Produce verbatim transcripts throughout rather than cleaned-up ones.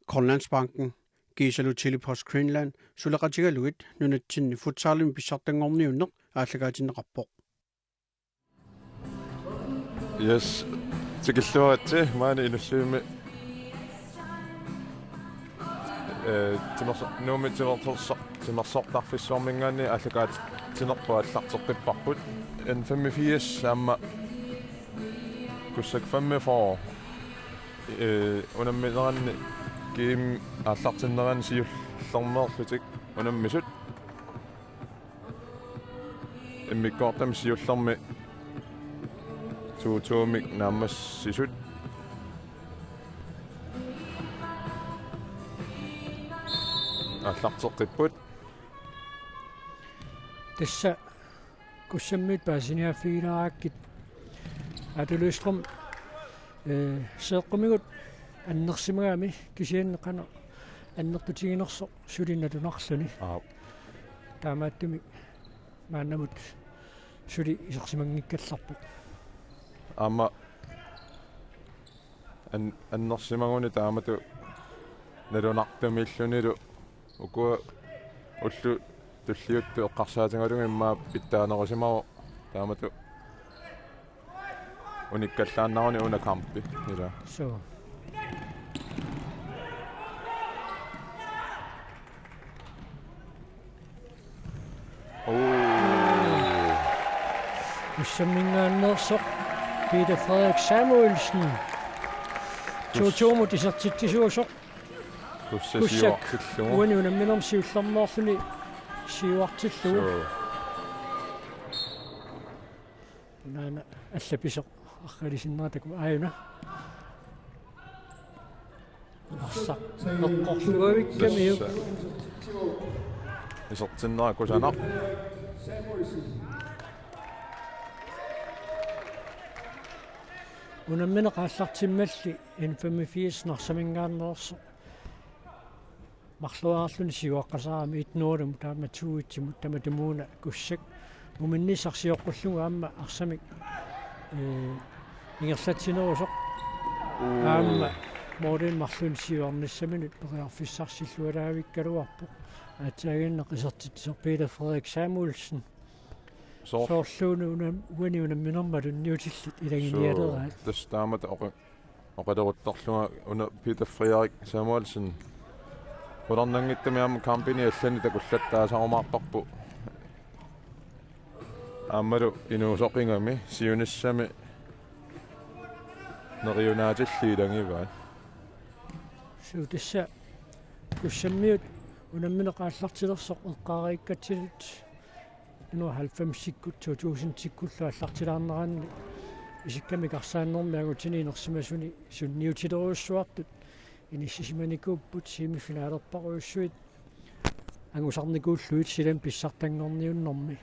Grønlandsbanken, kiisalu Tele-Post Greenland suleqatigalugit nunatsinni futsalimi pissartanngorniunneq aallakaatinneqarpoq. Yes, tikilluaritsi maani Inussivimmi, eh, timerso-, Nuummi timersorsa-, timersortarfissuarminngaanniit aallakaatitsinerput aallarteqqipparput. N femogfirs aamma Kussak femogfyrre, eh, unammineranni G M aallartinneranni siullermeerlutik unammisut. Immikkoortumi siullermi to to-mik naammassisut aallarteqqipput. Tassa Kussammiut paasiniaaffigilaarakkit. Aatu Løvstrøm, eh, seeqqumigut annersimagami kisianni qanoq annertutiginersoq suli natunarluni. Aap. Taamaattumik maannamut suli isersimanngikkallarpoq. Aamma an-, annersimaguni taamatut nalunartumiillunilu ukua ullut tulliuttut eqqarsaatigalugit immaqa pitsaanerusimavoq taamatut unikkallaannaruni una kampi ila. Suu. Oo. Kussamminngaanneersoq Peter Frederik Samuelsen. Kus-, to to-mut isertitsisuusoq. Kussa Kussak siuartillugu. Uani unamminermi siullermeerluni siuartillugu. Suu. Unaana allapisoq arralisinnaataku aajuna. Arsaq eqqorluavikkamiuk. Isertinnera kusanaq. Unammineq aallartimmalli N femogfirs Narsaminngaanneersoq. Marluaarluni siuaqqasaarami et nul-imut taama to-et-imut tamatumuuna Kussak uminnissaq sioqqullugu aamma arsamik, eh, ingerlatsinerusoq. Uu. Aamma målimi marlunni siuarnissaminut periarfissarsillualaavikkaluarpoq. Aatsaaginnaq isertitsisoq Peter Frederik Samuelsen. Soor-, soorluuna una-, uani unamminermi malunniutillit ilaginialeraat. Suu, tassa taamatut oqi-, oqaleruttorlunga una Peter Frederik Samuelsen. Qularnanngitsumik aamma kampini allani takullattaasarumaarparput. Aammalu inuusoqigami siunissami neriunaatillit ilagivaat. Suu, tassa Kussammiut unammineq aallartilersoq eqqaariikkatsinnut nitten hundrede og halvfemsikkut to tusindikkullu aallartilaarneranni isikkamik arsaannermi angutini inersimasuni sunniutilerujussuartut inissisimanikuupput semifinalerparujussuit angusarnikuullugit silami pissartanngorniunnermi.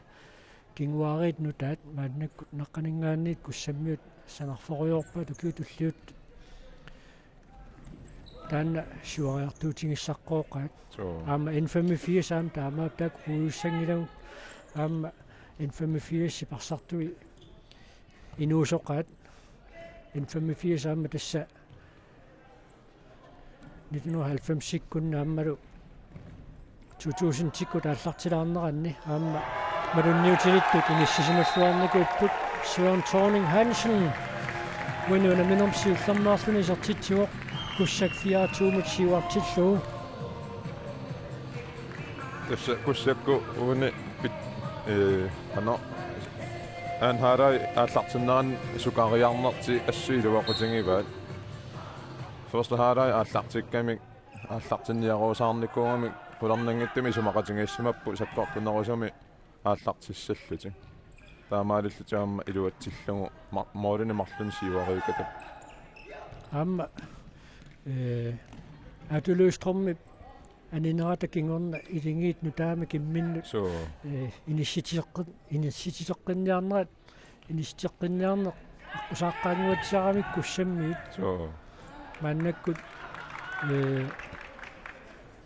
Kinguaariit nutaat maannakkut naqqaninngaanniit Kussammiut sanarforujoorpaat ukiut tulliuttut. Taanna siuariartuutigissaqqooqaat. Suu. Aamma N femogfirs aamma taamaattoq kuujussanngilagut aamma N femogfirs parsartui inuusoqaat. N femogfirs aamma tassa nitten hundrede og halvfemsikkunni aammalu to tusindikkut aallartilaarneranni aamma malunniutilittut inissisimalluarnikuupput. Søren Thorning Hansen uani unamminermi siullermeerluni isertitsivoq Kussak fire to-mut siuartillugu. Tassa Kussakkut uani pit-, eh, ano, anden halvleg aallartinneranni sukariarnertik assut iluaqutigivaat. Første halvleg aallartikkamik aallartinniaruusaarnikuugamik qularnanngitsumik isumaqatigiissimapput sakkortunerusumik aallartissallutik. Taamaalillutik aamma iluatsillugu ma-, målini marlunni siuariikatut. Aamma, eh, Aatu Løvstrømip aninerata kingorna Iligiit nutaamik imminnut, suu, eh, inissiteqqin-, inissiteqqinniarnerat, inissiteqqinniarneq aqqusaarpaannguatsiaramik Kussammiut. Suu. Maannakkut, eh,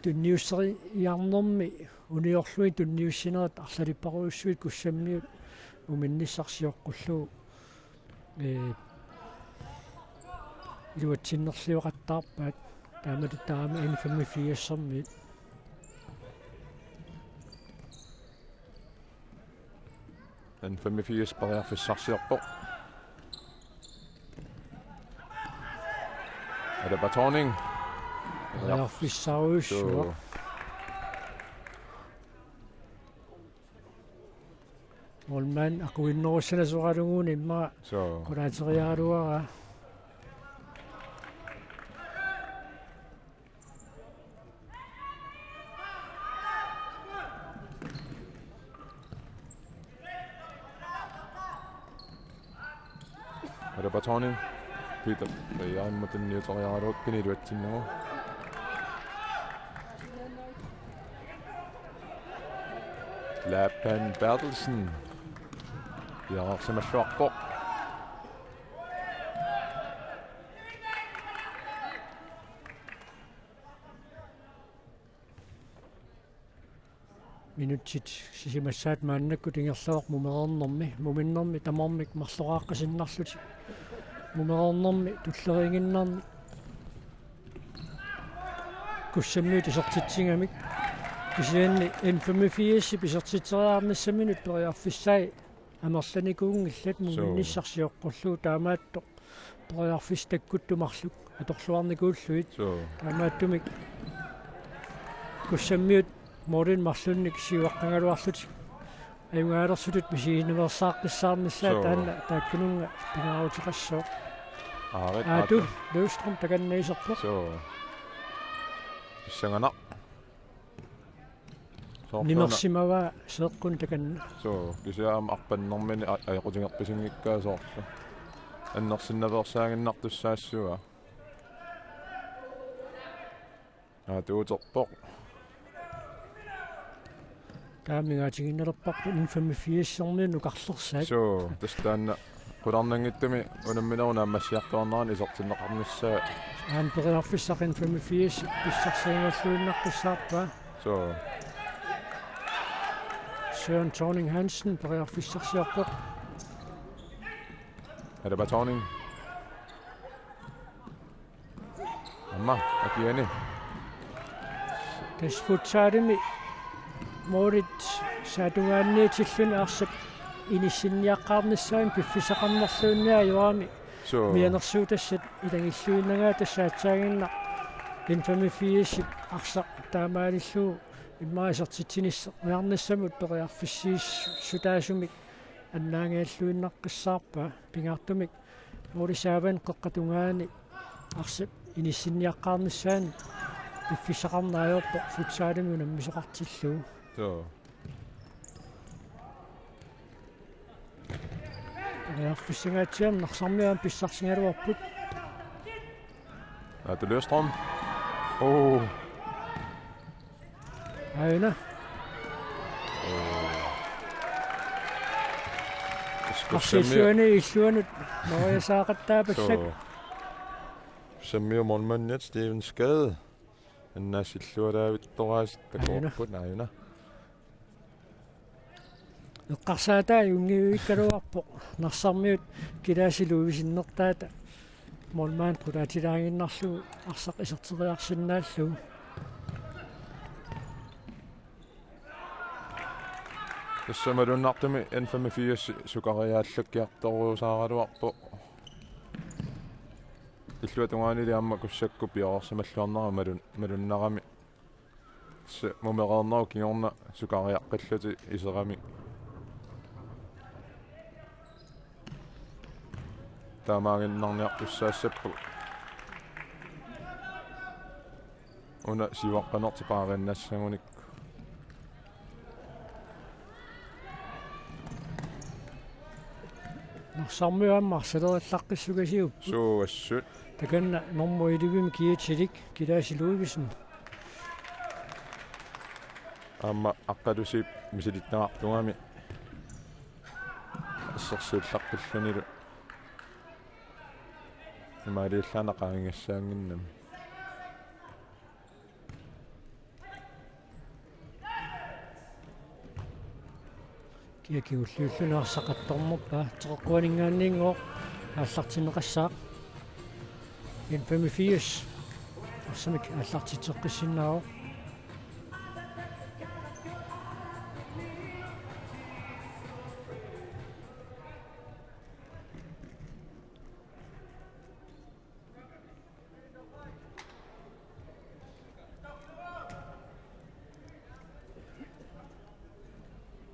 tunniusseriarnermi uniorlugit tunniussinerat arlalipparujussuit Kussammiut uminnissaq sioqqullugu, eh, iluatsinnerlioqattaarpaat. Taamatuttaaq aamma N femogfirs-ermiut. N femogfirs periarfissarsiorpoq. Alaba Thorning. Periarfissarujussuaq. Suu. Målmand aquinnerussanasoralugu immaqa. Suu. Qulaateriaraluaraa. Alaba Thorning. Peter Bajarimut tunniuteriaraluarpoq iluatsinnagu. Lapan Berthelsen. Piareersimalluarpoq. Minutsit sisamassaat maannakkut ingerlavoq mumereernermi, muminnermi tamarmik marloraaqqiinnarlutik. Mumereernermi tulleriiginnarnik Kussammiut isertitsigamik. Kisianni N femogfirs-ip isertitseriarnissaminut periarfissai amerlanikuunngillat. Suu. Muminnissaq sioqqullugu taamaattoq periarfissat takkuttumarluk atorluarnikuullugit. Suu. Taamaattumik Kussammiut målinik marlunnik siuaqqagaluarlutik ajugaalersutit misigineqassaaqqissaarnissaat. Suu. Taanna taakkununnga pingaaruteqassaaq. Aarit, Aatu, Aatu. Løvstrøm takanna iserpoq. Suu. Pissanganaq. Soorlu una. Nimersimavaa seeqquni takanna. Suu, kisianni aamma arpannermini a-, ajoqutigerpisinngikkaa soorlu. Annersinnaveersaaginnartussaassavaa. Aatuuterpoq. Taamaaginnarpaat N femogfirs-ermiut nukarlersaat. Suu, tassa taanna qularnanngitsumik unamminerup naammassiartuaarnerani isertinneqarnissaa. Aamma periarfissaq N femogfirs pissarsiagalluinnaqqissaarpaa. Suu. Søren Thorning Hansen periarfissarsiorpoq. Alaba Thorning. Aamma, akiani. Tassa futsalimi målit saatungaaniitilluni arsaq inissinniaqqaarnissaanut piffissaqarnerluunniit ajorami. Suu. Mianersuutassat ilagilluinnagaat tassa aatsaannguaq N femogfirs-ip arsaq taamaalillugu immaqa isertitsiniarnissamut periarfissiissutaasumik annaangajalluinnaqqissaarpaa pingaartumik. Målip saavanut qeqqata tungaani arsaq inissinniaqqaarnissaanut piffissaqarneq ajorpoq futsalimi unammisoqartillugu. Joo. Periarfissangaatsiarneq Narsarmiut aamma pissarsigaluarput. Aatu Løvstrøm. Oh. Aana. Arsaq illuanut, illuanut noriasaaqattaapallak. Joo. Kussammiut målmandiat Steven Skade. Annaassillualaavittoraasiit takuarput aana. Eqqarsaataat junngivikkaluarpoq Narsarmiut Kilaasi Ludvigsennertaata målmand qulaatilaaginnarlugu arsaq iserteriarsinnaallugu. Tassa malunnartumik N femogfirs sukariaallakkiartorusaaraluarpoq. Illuatungaanili aamma Kussakkut pioreersimalluarnera malun-, malunnarami. Tassa mumereernerup kingorna sukariaqqillutik iserami. Taamaaginnarniartussaassapput. Una siuaqqanertik paariinnassagunik. Narsarmiut aamma arsalerillaqqissukasiupput. Suu assut. Takanna nummer elleve-mi kiatilik Kilaasi Ludvigsen. Aamma Aqqalusiip misilittagaqartugami assersuullaqqillunilu. Imaaliallaannaq qaangigassaannginnami. Kia kingulliulluni arsaq attornerpaa, teqeqquaninngaanniinngooq aallartinneqassaaq. N femogfirs. Arsamik aallartitseqqissinnaavoq.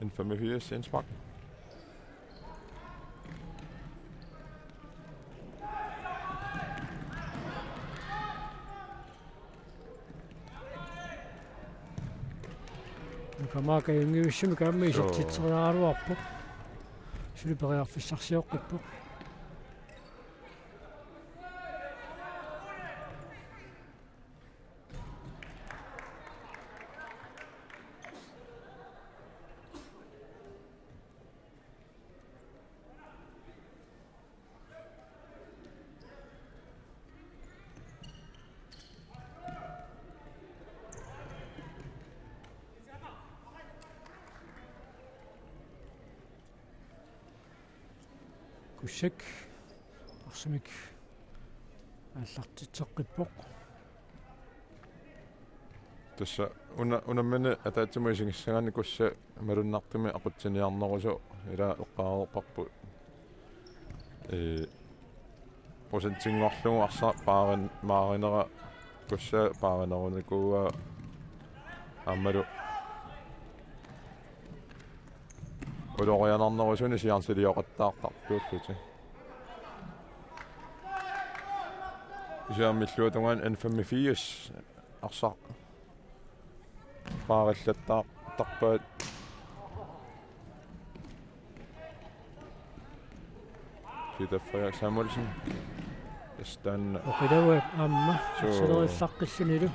N femogfirs indspark. Nuka Mark ajunngivissumik aamma Suu. Isertitseriaraluarpoq. Suli periarfissarsioqqippoq. Kussak arsamik aallartitseqqippoq. Tassa una-, unammineq ataatsimut isigissagaanni Kussak malunnartumik aqutsiniarnerusoq ila eqqaareerparput. Ee, procentinngorlugu arsaq paarin-, maarinera Kussak paarinerunikuuaa aammalu ulorianarnerusunik siaarsilioqattaartartuullutik. Kisianni illuatungaani N femogfirs arsaq paarillattaartarpaat. Peter Frederik Samuelsen. Estan. Oqilavat aamma. Suu. Arsalerillaqqillunilu.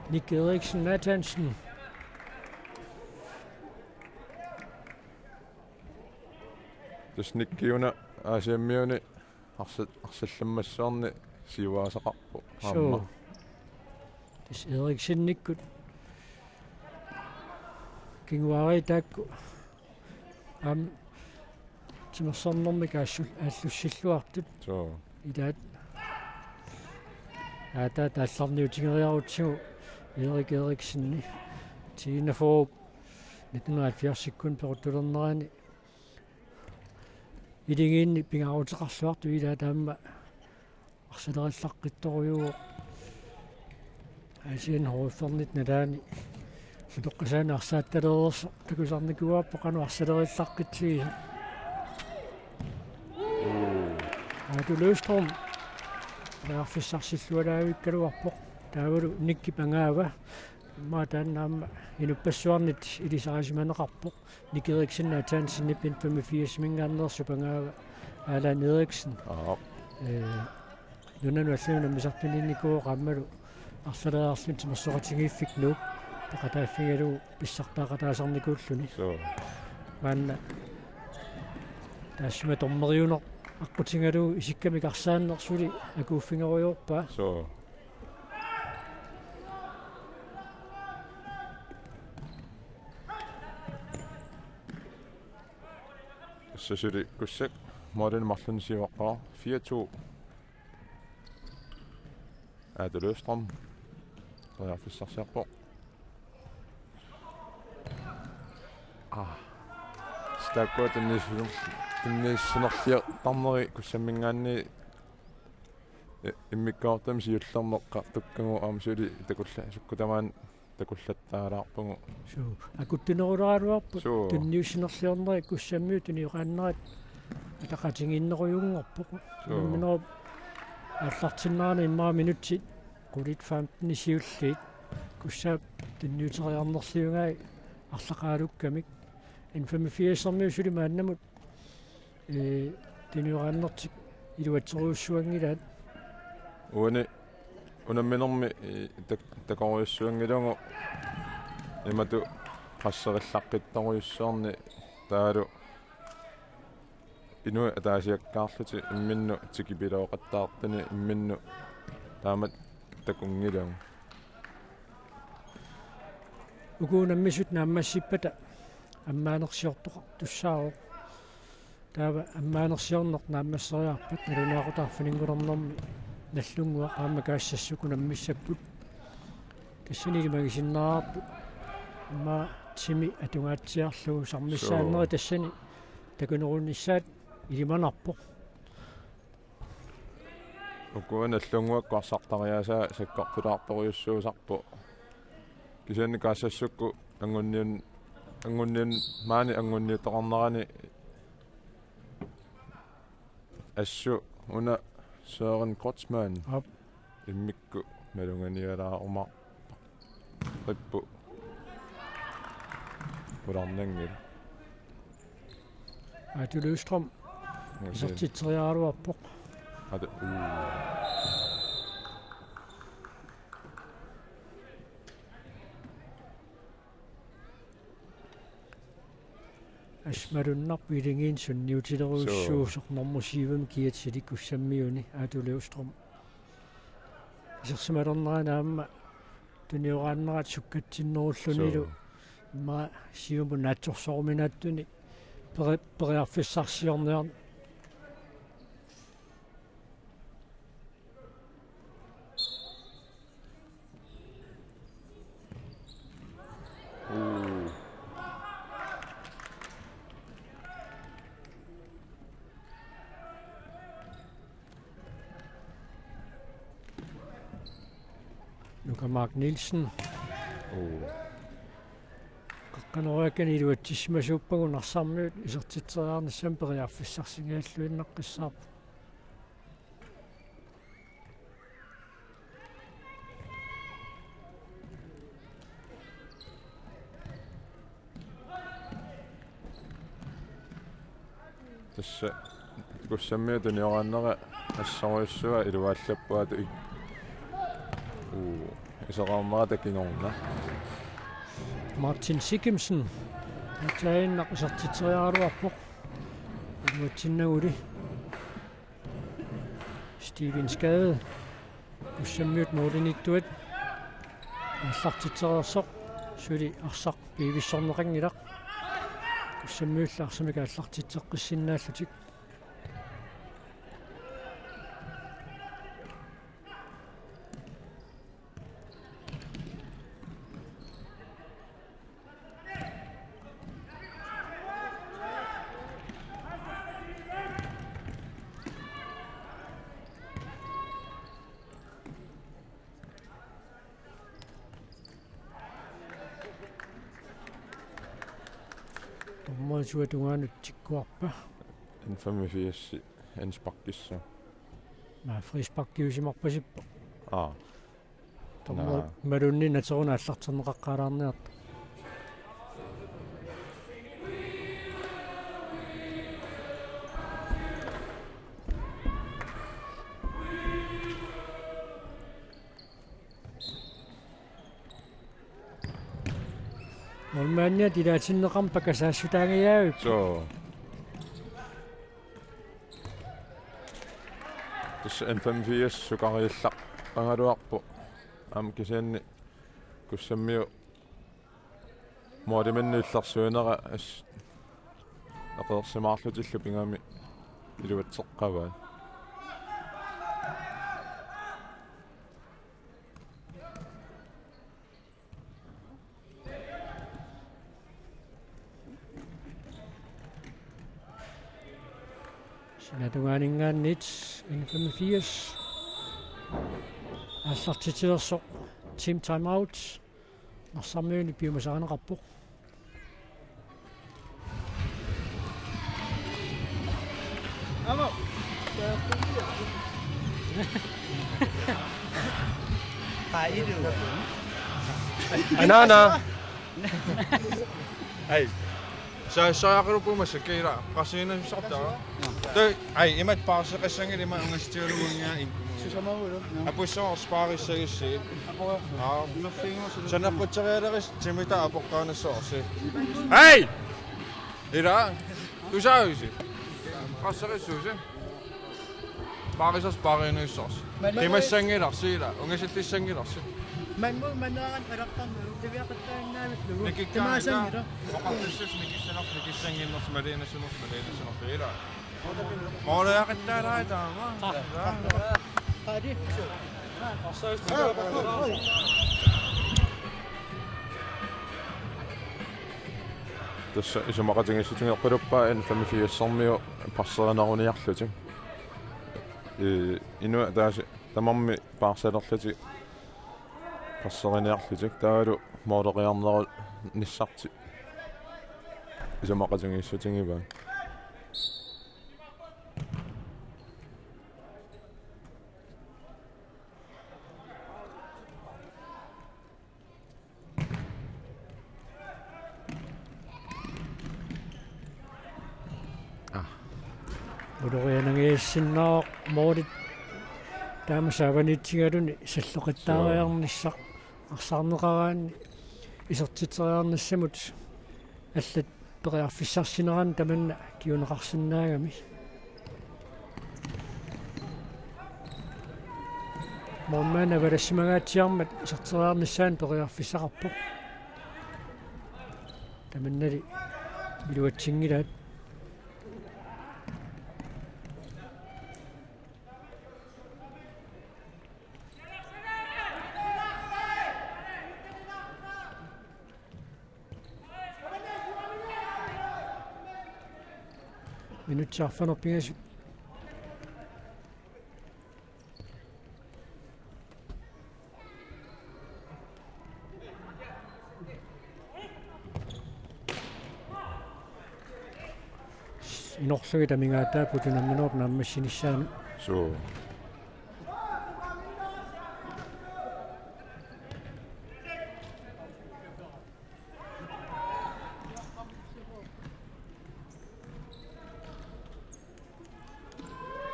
Nick Eriksen Nathansen. Tassa Nick una Aasiammiuni arsa-, arsallammassuarni siuaasaqarpoq. Suu. Aamma. Tassa Eriksenikkut. Kinguaariit taakku. Aamma timersornermik aassul-, aallussilluartut. Suu. Ilaat. Aataata aallarniutigeriarutsigu Erik Eriksenip. Tina Foorup nitten hundrede og halvfjerds-ikkut pequttulernerani iligiinni pingaaruteqarluartoq ilaat aamma arsalerillaqqittorujuuvoq. Aasianni H F-ernit nalaani utoqqasaani arsaattalereersoq takusarnikuuarput qanoq arsalerillaqqitsigisi. Aatu Løvstrøm. Periarfissarsillualaavikkaluarpoq. Taavalu Nickip angaava. Immaqa taanna aamma inuppassuarnit ilisarisimaneqarpoq. Nick Eriksen Nathansenip N femogfirs-iminngaanneersup angaava Allan Eriksen. Aap. Ee, nunanut allanut namminersortuninnikuuvoq aammalu arsaleriarluni timersoqatigiiffik Nuuk peqataaffigalugu pissartaaqataasarnikuulluni. Suu. Maanna taassuma dommeriuneq aqqutigalugu isikkamik arsaanneq suli akuuffigerujoorpaa. Suu. Tassa suli Kussak målinik marlunnik siuaqqaaq. Fire to. Aatu Løvstrøm. Periarfissarsiorpoq. Aa. Tassa taakkua tunniussinerl-, tunniussinerliortarneri Kussamminngaanniit i-, immikkoortumi siullermik eqqartukkagut aamma suli takulla-, sukkut tamaani takullattaalaarpugut. Suu, akuttunerulaaraluarput. Suu. Tunniussinerliorneri Kussammiut tunioqaannerat ataqatigiinnerujunngorpoq. Suu. Unamminerup aallartinnerani immaqa minutsit qulit femten siulliit Kussaap tunniuteriarnerliugai arlaqaalukkamik. N femogfirs-ermiut suli maannamut, ee, tunioraannertik iluatserujussuanngilaat. Uani unamminermi, ee, tak-, takorujussuanngilagut imatut presserillaqqittorujussuarnik taavalu inuit ataasiakkaarlutik imminnut tikipilooqattaartunik imminnut taamatut takunngilagut. Uku unammisut naammassippata ammaanersiortoqartussaavoq. Taava ammaanersiorneq naammasseriarpat nalunaaqutaq arfininngornermi Nagdlunguaq aamma Kaassassuk unammissapput. Tassani ilimagisinnaavarput. Immaqa timi atungaatsiarlugu sammissaaneri Suu. Tassani takunerunissaat ilimanarpoq. Ukua nallunnguakkut arsartariaasaa sakkortulaartorujussuusarpoq. Kisianni kaassassukku angunniun-, angunniun-, maani angunniuttoqarnerani assut una Søren Kreutzmann. Aap. Immikkut maluganialaaruma qippu. Qularnanngilaq. Aatu Løvstrøm. Musi. Isertitseriaraluarpoq. Aatu, uu. Assut malunnarpoq Ellingiinit sunniutilerujussuusoq. Suu. Normu syvimi kiatsilik Kussammiuni Aatu Løvstrøm. Isersimalernerani aamma tunioraannerat sukkatsinnerullunilu. Suu. Immaqa siumut naatsorsoruminaatsuni peri-, periarfissarsiorniarneq. Uu. Nuka Mark Nielsen. Uu. Qaqqaneriakkani iluatsissimasuuppagu Narsarmiut isertitseriarnissamut periarfissarsinngilluinnaqqissaarput. Tassa Kussammiut tunioraannera assorujussuaq iluaallappoq Aatu ik-, uu, iseqarnerata kingorna. Martin Siggemsen. Ataaginnaq isertitseriaraluarpoq. Iluatsinnaguli. Steven Skade. Kussammiut målimiittuat aallartitsereersoq, suli arsaq pivissorneqanngilaq. Kussammiullu arsamik aallartitseqqissinnaallutik. Dommerip tungaanut tikkuarpa? N femogfirs indsparkissu. Naa, frisparkiusimarpasippoq. Aa. Dommer Naa. Imaluunniit nateruna aallarterneqaqqaalaarniartoq. Målmandiat ilaatinneqarmat pakasaassutaangajaavippoq. Suu. Tassa N femogfirs sukariallaqqagaluarpoq. Aamma kisianni Kussammiut målimannut illersuinera as-, apeersimaarlutillu pigami iluatseqqavaat. Sinatungaaninngaanniit N femogfirs aallartitsilersoq team timeout. Narsarmiuni piumasarineqarpoq. Anaana. Ai. Sa-, saaqarupumasakka ila, qasiinasartaa. Toi, ai, imat paarseqassanngilaq ima ungassutigalugu inga in-. Susamaavulo. Apussoor spaarissagussi. Aa. Saneqqutserialeris timita apoqqaanassoorsi. Hei! Ila, tusaavusi. Qasserissuusi. Paarisas paariinissarsi. Manna- Timassanngilarsi ila, ungasillissanngilarsi. Mangu mannaran alartarnu, tiviaqattaannaavitlugu. Nikikkaanna. Timaassanngila. Oqartussuusi nikissanar-, nikissannginnersi, maliinassunersi, maliinassunersi ila. Mooriaqattaalaai taama. Aa. Aa. Qadi. Tassa isumaqatigiissutigeqqiluppaa N femogfirsermiut parserineruniarlutik. Ee, inuit taasi tamarmik paarsalerlutik parseriniarlutik taavalu mooleriarnerunissartik isumaqatigiissutigivaat. Ulorianangiassinnaavoq moolit taama saavanitsigaluni salloqittaariarnissaq arsaarneqaraanni isertitseriarnissamut allat periarfissarsinerannut tamanna kinguneqarsinnaagami. Moormaanna avalassimangaatsiarmat iserteriarnissaanut periarfissaqarpoq. Tamannali iluatsinngilaat. Minutsit arfineq-pingasut. Inorlugit amigaataapput unamminerup naammassinissaanut. Suu.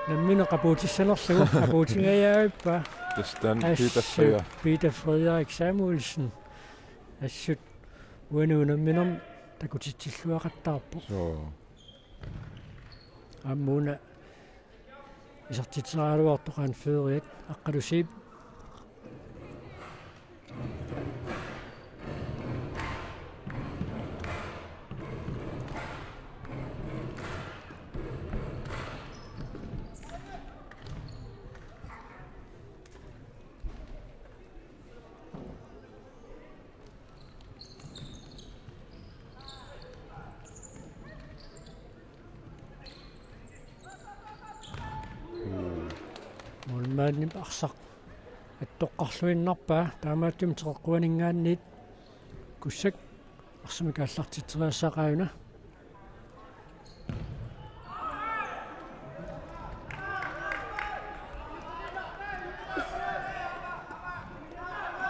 Nammineq qapuutissanerlugu qapuutigajavippa. Tassa taanna Peter Frederik. Peter Frederik Samuelsen. Assut uani unamminermi takutitsilluaqattaarpoq. Suu. Aamma una isertitseriaraluartoq Hans Frederik Aqqalusiip. Moormaanni arsaq attoqqarluinnarpaa, taamaattumik teqeqquaninngaanniit Kussak arsamik aallartitseriassaqaaq una.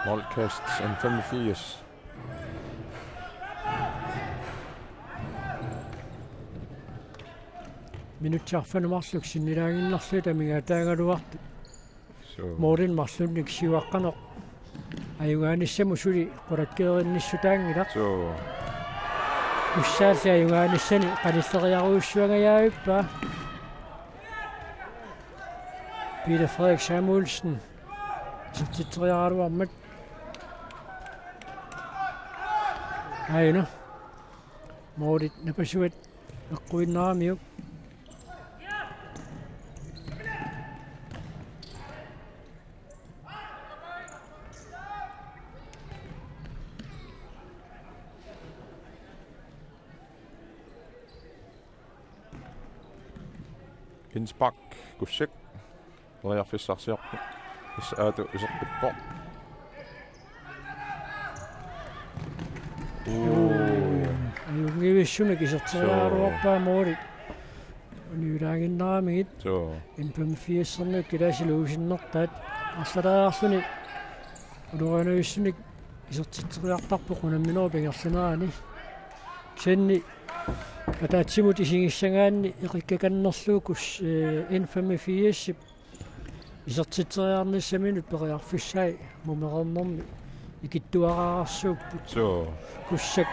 Målkast N femogfirs. Minutsit arfineq-marluk sinnilaaginnarlugu amigaataagaluartut. Suu. Moorinik marlunnik siuaqqaneq ajugaanissamut suli qulakkeerinnissutaanngilaq. Suu. Kussaalli ajugaanissani qanilleriarujussuangajavippa. Peter Frederik Samuelsen isertitseriaraluarmat. Aajuna. Moorit napasuat eqquinnaramiuk. Jens Bak, Kussak. Periarfissarsiorpoq. Tassa Aatu isertippoq. Uu. Ajunngivissumik iserteriaraluarpaa mooli. Uniulaaginnaramigit. Suu. N femogfirsermiut kilaasilu uusinnertaat. Arlaleriarluni ulorianavissunik isertitseriartarpoq unamminerup ingerlanerani. Kisianni ataatsimut isigissagaanni eqikkakannerlugu, eh, N femogfirsip isertitseriarnissaminut periarfissai mumereernermi ikittuararsuupput. Suu. Kussak.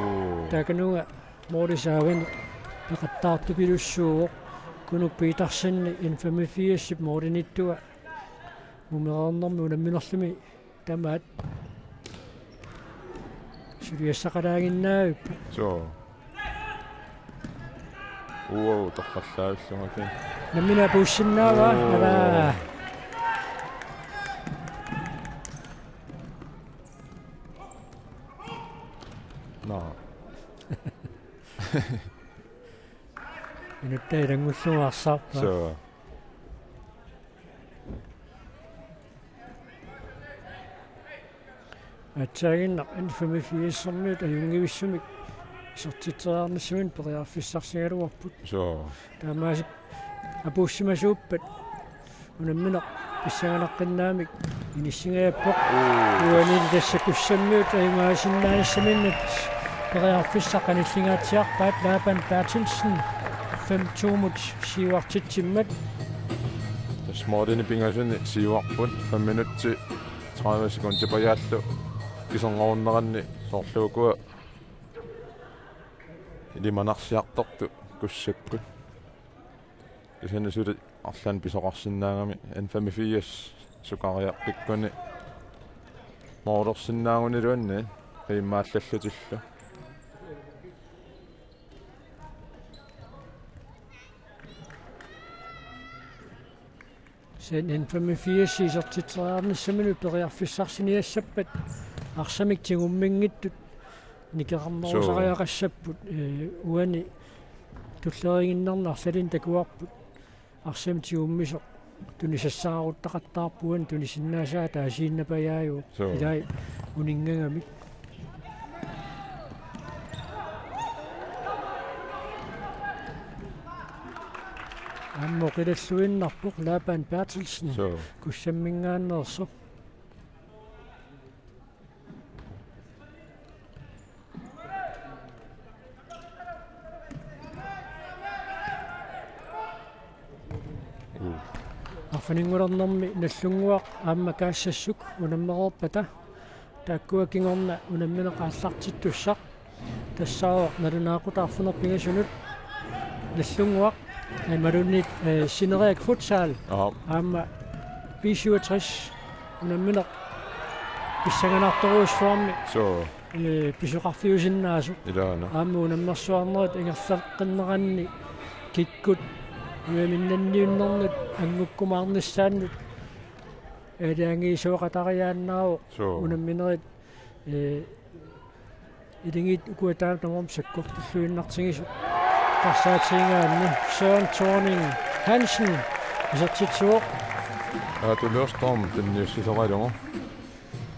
Uu. Taakanunnga mooli saavani peqattaartupilussuuvoq. Kunuk Petersen N femogfirsip moolinittunga mumereernermi unamminerlumi tamaat suliassaqalaaginnavippoq. Suu. Uu, torrallaavillugit. Nammineq puussinnaavaa. Uu. Alaa. Naa. Inuttaa ilanngullugu arsarpaa. Suu. Aatsaaginnaq N femogfirsimiut ajunngivissumik isertitseriarnissaminut periarfissarsigaluarput. Suu. Taamaasip apuussimasuuppat unammineq pissanganaqqinnaamik inissingajapput. Uu. Uani tassa Kussammiut ajugaasinnaanissaminut periarfissaq qanillingaatsiarpaat, Laban Berthelsen fem to-mut siuartitsimmat. Tassa målini pingasuni siuarput, fem minutsit tredive sekundit pajaallu kiserngorunneranni soorlu ukua ilimanarsiartortut Kussakkut. Kisianni suli arlaannik pisoqarsinnaagami, N femogfirs sukariarpikkuni målersinnaaguniluunniit qiimmaallallutillu. Sen N femogfirs isertitseriarnissaminut periarfissarsiuinnissappat arsamik tigumminngitsut nikerarnerusariaqassapput. Suu. Ee, uani tulleriiginnarneq arsalinnut takuarput. Arsamik tigummisoq tunisassaaqattaqattaarpoq, uani tunisinnaasaa ataasiinnapajaajuvoq. Suu. Ilai uninngagamik. Aamma oqilalluinnarpoq Laban Berthelsen. Suu. Kussamminngaanneersoq. Arfininngornermi Nagdlunguaq aamma Kaassassuk unammereerpata, taakkua kingorna unammineq aallartittussaq tassaavoq nalunaaqutaq arfineq-pingasunut Nagdlunguaq, ee, imaluunniit, ee, Sineriak Futsal. Aha. Aamma B syvogtres unammineq pissanganartorujussuarmik. Suu. Ee, pisoqarfiusinnaasoq. Ilaana. Aamma unammersuarnerit ingerlaqqinneranni kikkut nuiminnanniunnernut angukkumaarnissaannut aalajangiisoqatariaannaavoq. Suu. Unamminerit, ee, ilagit ukua taama tamarmik sakkortulluinnartigisut eqqarsaatigigaanni. Søren Thorning Hansen isertitsivoq. Aatu Lørstorm tunniussisoralugu.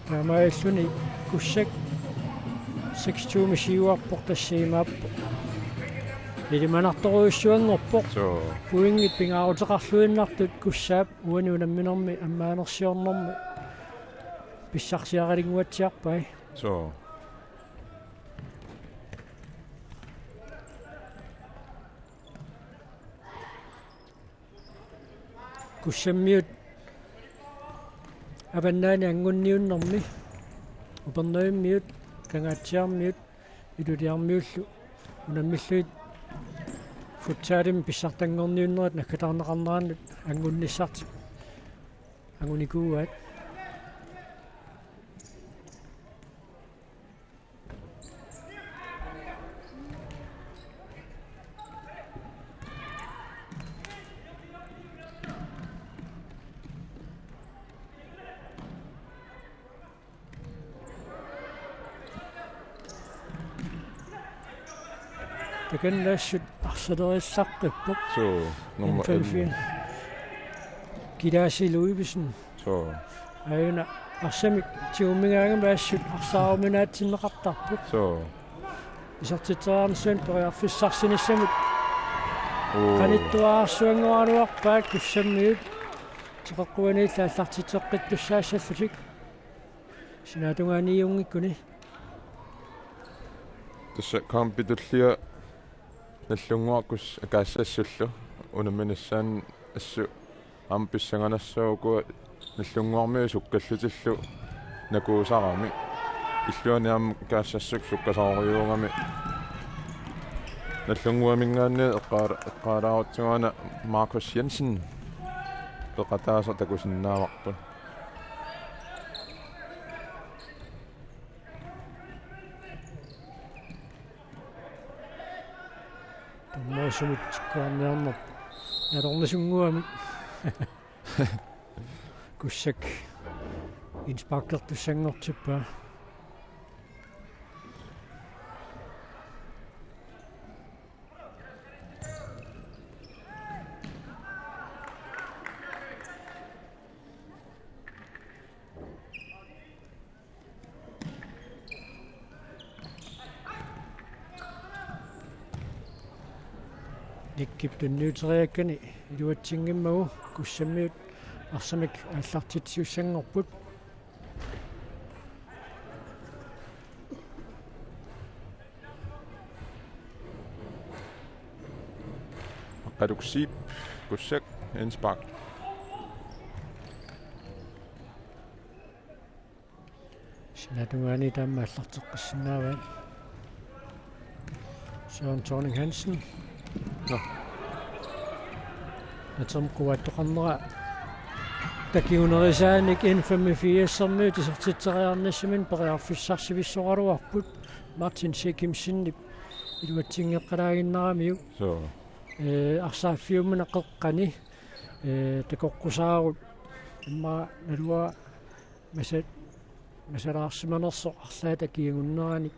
Taamaalilluni Kussak seks to-mik siuarpoq, tassa imaappoq ilimanartorujussuanngorpoq. Suu. Pointit pingaaruteqarluinnartut Kussaap uani unamminermi ammaanersiornermi pissarsiaralinnguatsiarpai. Suu. Kussammiut avannaani angunniunnermi, Upernavimmiut, Kangaatsiarmiut, Ilulissarmiullu unammillugit futsalimi pissartanngorniunnerit naggataarneqarnerannut angunnissartik angunikuuaat. Takanna assut arsaleriassaqqippoq. Suu, nummer N femogfirs. Kilaasi Ludvigsen. Suu. Aajuna arsamik tigummigaangami assut arsaaruminaatsinneqartarpoq. Suu. Isertitseriarnissaminut periarfissarsinissamut. Uu. Qanittuararsuanngoraluarpaat Kussammiut teqeqquaniilli aallartitseqqittussaassallutik. Sinaatungaaniiunngikkuni. Tassa kampitullia Nagdlunguaq Kussak Kaassassullu unamminissaanut assut aamma pissanganassaaq, ukua Nagdlunguarmiut sukkallutillu nakuusaramik. Illuani aamma Kaassassuk sukkasoorujussuugami. Nagdlunguaminngaanniit eqqaala-, eqqaalaarutsigu una Markus Jensen peqataasoq takusinnaavarput. Dommerit sumut tikkuarniarnerput. Nalornisunnguamik. Kussak indsparkertussanngortippaa. Nikkip tunniuteriakkani iluatsinngimmagu Kussammiut arsamik aallartitsisussanngorput. Aqqaluk Zeeb, Kussak, indspark. Sinaata tungaani taama aallarteqqissinnaavaat. Søren Thorning Hansen. Nå. Natermut quaattoqarnera takunerisaanik N femogfirsimiut isertitseriarnissaminnik periarfissarsivissoraluarput, Martin Jacobsenip iluatsinngeqqalaaginnaramiuk. Suu. Ee, arsaaffiummuna qeqqani, ee, takoqqusaarut immaqa naluara masa-, masalaarsimanersoq arlaata kiagunneranik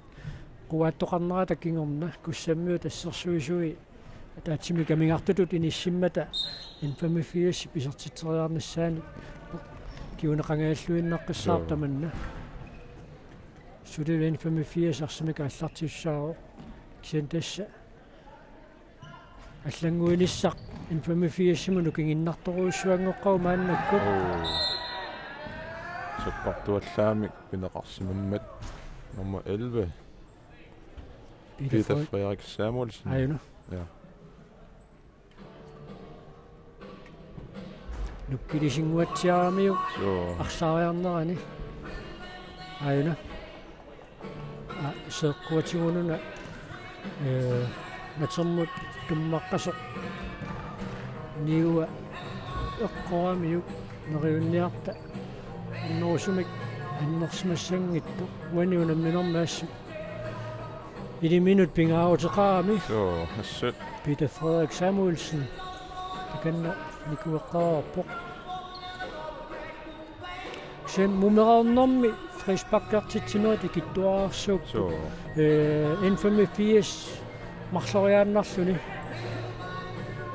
quaattoqarnerata kingorna Kussammiut assersuisui ataatsimik amigartutut inissimmata N femogfirsip isertitseriarnissaanik kinguneqangajalluinnaqqissaartoq. Suu. Tamanna. Suli N femogfirs arsamik aallartissaavoq. Kisianni tassa allannguinissaq N femogfirsimut nukinginnartorujussuanngoqqavoq maannakkut. Oo. Sakkortuallaamik pineqarsimammat nummer elleve. Peter Peter Frederik. Frederik Samuelsen. Aajuna. Ja. Nukkilisinnguatsiaramiuk. Suu. Arsaariarnerani. Aajuna. Aa, seeqquatigununa, ee, natermut tummaqqasoq niua eqqoramiuk neriunniarta annerusumik annersimassanngitsoq uani unamminermi assut iliminut pingaaruteqarami. Suu, assut. Peter Frederik Samuelsen takanna nikueqqaarpoq. Sen mumereernermi frisparkertitsinerit ikittuararsuupput. Suu. Ee, N femogfirs marloriaannarluni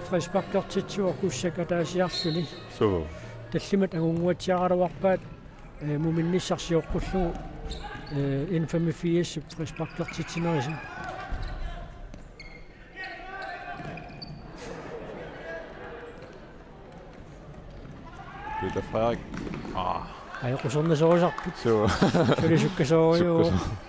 frisparkertitsivoq Kussak ataasiarluni. Suu. Tallimat angunnguatsiaraluarpaat, ee, muminnissaq sioqqullugu, ee, N femogfirsip frisparkertitsinerisa. Peter Frederik. Aa. Ajoqusernasorusarput. Suu. Suli sukkasoorujuu. Sukkasoor-.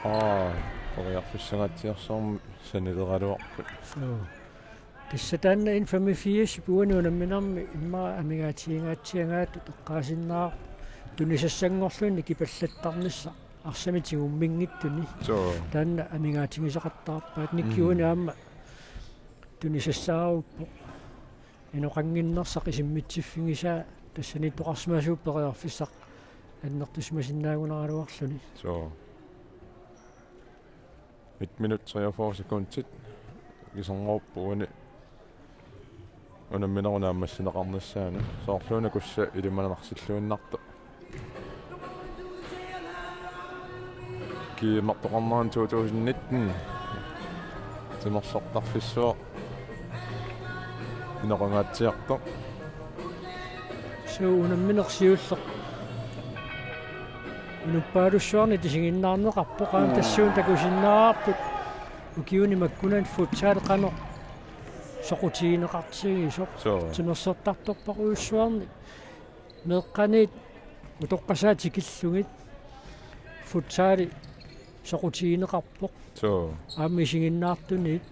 Aa, periarfissanngaatsiarsuarmik sanileraluarput. Suu. Tassa taanna N femogfirsip uani unamminermi immaqa amigaatiginngaatsiarput eqqaasinnaavoq tunisassanngorluni nikipallattarnissaq arsamik tigumminngitsuni. Suu. Taanna amigaatigisaqattaarpaat, nikki. Mhm. Uani aamma tunisassaaruppoq. Inoqannginnersaq isimmitsiffigisaa tassaniittoqarsimasuuvoq periarfissaq annertusimasinnaagunaraluarluni. Suu. Et minut treogfyrre sekundit. Iserngorpoq uani unamminerup naammassineqarnissaanut. Soorluuna Kussap ilimanarsilluinnartoq. Kiimartoqarnerani to tusind nitten. Timersortarfissuaq inoqangaatsiartoq. Suu, unammineq siulleq inuppaalussuarnik tisiginnaarneqarpoq, aamma. Mm. Tassuuna takusinnaavarput ukiuni makkunani futsal qanoq soqutigineqartigisoq. Suu. Timersortartorpassuarnik meeqqaniit utoqqasaat tikillugit futsali soqutigineqarpoq. Suu. Aamma isiginnaartunit.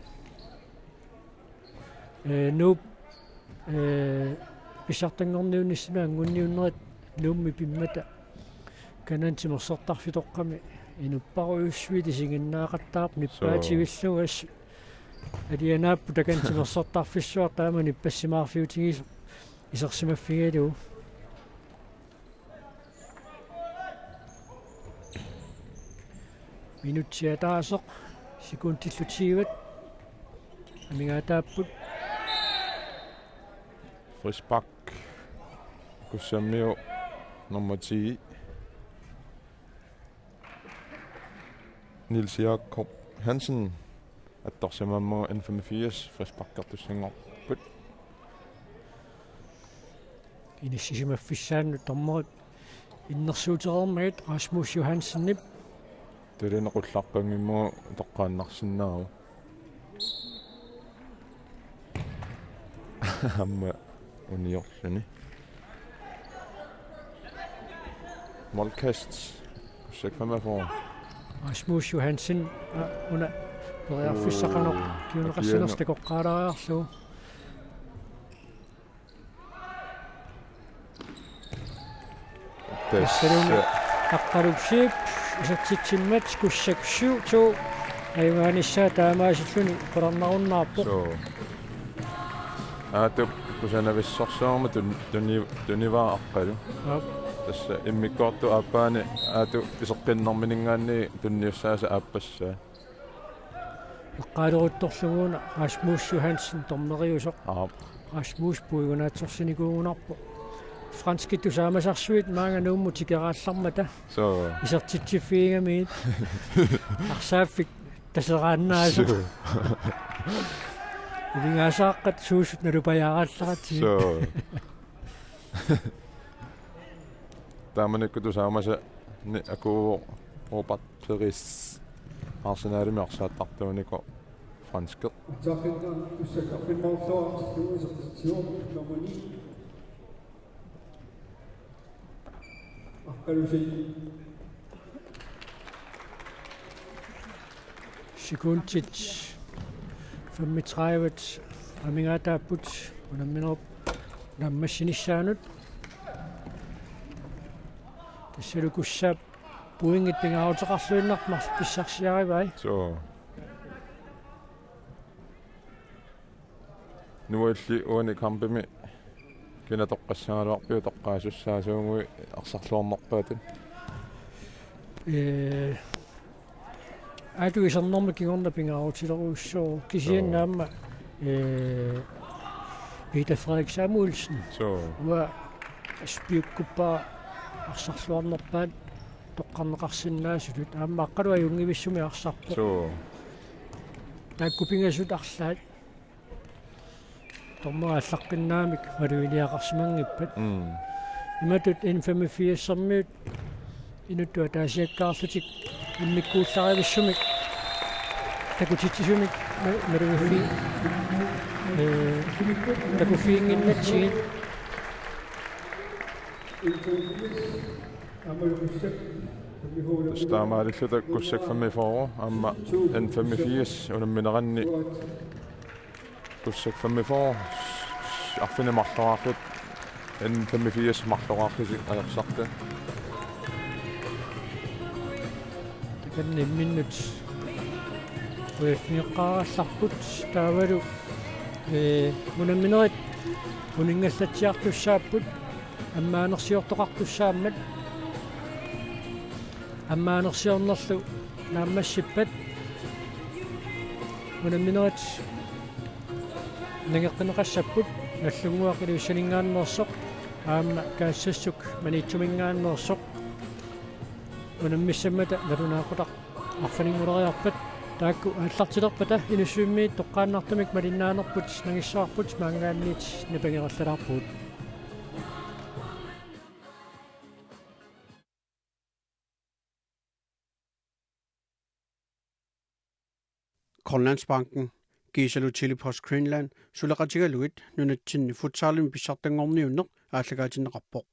Ee, Nuup, ee, pissartanngorniunnissinni anguniunnerit Nuummi pimmata kanani timersortarfitoqqami inupparujussuit isiginnaaqattaarput. Suu. Nippaativillugu assut. Alianaapput takanna timersortarfissuaq taama nippassimaarfiutigisoq isersimaffigalugu. Minutsi ataaseq, sekundillu tyve amigaataapput. Frispark. Kussammiut nummer ti. Niels Jakob Hansen. Attorsimammagu N femogfirs frisparkertussanngorput. Inissisimaffissaannut dommerit Innersuutereermagit Rasmus Johansenip. Tuli qullaqqanngimmagu toqqaannarsinnaavoq. Aamma uniorluni. Målkast. Kussakfama for. Rasmus Johansen, a, una periarfissaq qanoq Oo, kiuneqarsinersoq akiana. Takoqqaalaariarlugu. Tassa. Tassalumi Aqqalup Zeeb isertitsimmat Kussak syv to ajugaanissaa taamaasilluni qularnarunnaarpoq. Soo. Aatu kusanavissorsuarmut tun-, tuni-, tunivaa Aqqalu. Aap. Tassa immikkoortup aappaani Aatu iseqqinnermininngaanniit tunniussaasa aappassaa. Eqqaaleruttorlugu una Rasmus Johansen dommeriusoq. Aap. Rasmus puigunaatsorsinikuugunarpoq. Franskit tusaamasarsuit maanga Nuummut tikeraallarmata. Soo. Isertitsiffigigamigit. Arsaaffik taseraannaasoq. Soo. Iligaasaaqqat suusut nalupajaaraallaratsigit. Soo. Taamanikkut tusaamasani akuuvoq Robert Pires Arsenalimi arsaattartuunikoq franskit. Attacken Kussak arfineq-marluk nummer ni. Aqqalu Zeeb. Sekundit femogtredive amigaataapput unamminerup naammassinissaanut. Tassalu Kussaap pointit pingaaruteqarluinnarmata pissarsiarivai. Soo. Nualli uani kampimi kina toqqassagaluarpiuk toqqaasussaasuugui arsarluarnerpaatut? Ee, Aatu isernermut kingorna pingaarutilerujussuuvoq kisianni Joo. aamma, ee, Peter Frederik Samuelsen. Joo. Uanga aspiukkuppara arsarluarnerpaat toqqarneqarsinnaasutut aamma Aqqalu ajunngivissumik arsarpoq. Joo. Taakku pingasut arlaat. Dommerit allaqqinnaamik maluginiaqarsimanngippat. Mm. Imatut N femogfirs-ermiut inuttut ataasiakkaarlutik immikkuullarivissumik takutitsisumik ma-, malugiffi-, ee, takuffiginnginnatsigit. Tassa taamaalilluta Kussak femogfyrre aamma N femogfirs unammineranni Kussak femogfyrre arfineq-marloraarlutik, N femogfirs marloraarlutik ajorsartut. Takanna imminnut uiaffigeqqaarallarput taavalu, ee, unamminerit uninngallatsiartussaapput ammaanersiortoqartussaammat. Ammaanersiornerlu naammassippat unamminerit nangeqqineqassapput Nagdlunguaq Ilussaninngaanneersoq aamma Kaassassuk Maniitsuminngaanneersoq. Unammissammata nalunaaqutaq arfininnguleriarpat taakku aallartilerpata Inussivimmiit toqqaannartumik malinnaanerput nangissavarput maanngaanniit napangerallalaarpugut. Grønlandsbanken, kiisalu Tele-Post Greenland suleqatigalugit nunatsinni futsalimi pissartanngorniunneq aallakaatinneqarpoq.